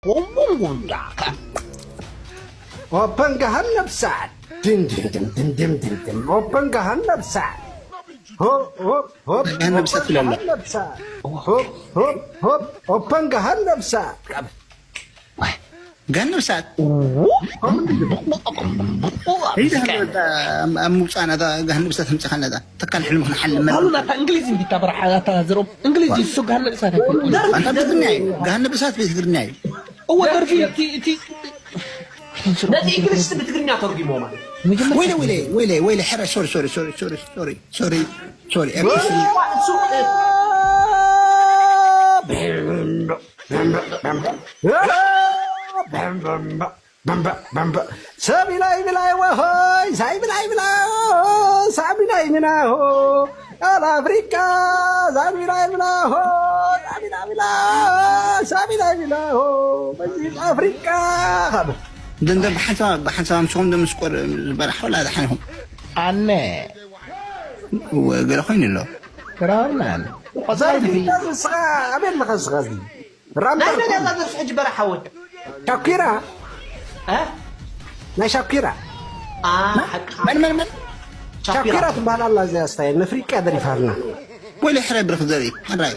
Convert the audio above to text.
Open ገሃነብ እሳት ድም ድም ድም ድም ድም ድም ድም። Open ገሃነብ እሳት። ሆፕ ሆፕ ሆፕ። ገሃነብ እሳት ትላለህ። ገሃነብ እሳት። ሆፕ ሆፕ ሆፕ። Open ገሃነብ እሳት። ጋን ነብሳት ይደህልወታ ኣብ ምውፃእና እታ ጋን ነብሳት ምፅኻና እታ ተካል ሕልሚ ክንሓልም መርኣና። ኣሉላ እታ እንግሊዝ እንዲታ በርሓ እታ ዘሮም እንግሊዝ ይሱ ጋር ነብሳት ኣንታ ብትግርኛ እዩ። ጋን ነብሳት ብትግርኛ እዩ። እወ ደርፊ እቲ እቲ ነቲ እንግሊዝ ብትግርኛ ተርጉሞ ማለት ወይለ ወይለ ወይለ ወይለ ሕረ ሶሪ ሶሪ ሶሪ ሶሪ ሶሪ ሶሪ ሶሪ ሰቢላይ ብላይ ወሆይ ሳይ ብላይ ብላሆ ሳቢላይ ብላሆ ቃል ኣፍሪቃ ሳቢላይ ብላሆ ሳቢላይ ብላ ሳቢላይ ብላሆ መዚብ ኣፍሪቃ ካብ ደንደ ብሓንሳብ ብሓንሳብ ኣምስኹም ደምስቆር ዝበላሕ ወላ ዝሓንኹም ኣነ ገለ ኮይኑ ኣሎ ተራርናን ዛርፊ ንስኻ ኣበይ ኣለኻ ንስኻ እዚ ራምበር ናይ መን እያ እዛ ደርፊ ሕጂ በረሓወይ ሻኪራ ናይ ሻኪራ መን መን መን ሻኪራ ትበሃል ኣላ እዚኣ ስታይል ንፍሪቃ ደሪፋልና ወይለ ሕረ ብርክ ዘርኢ ሕራይ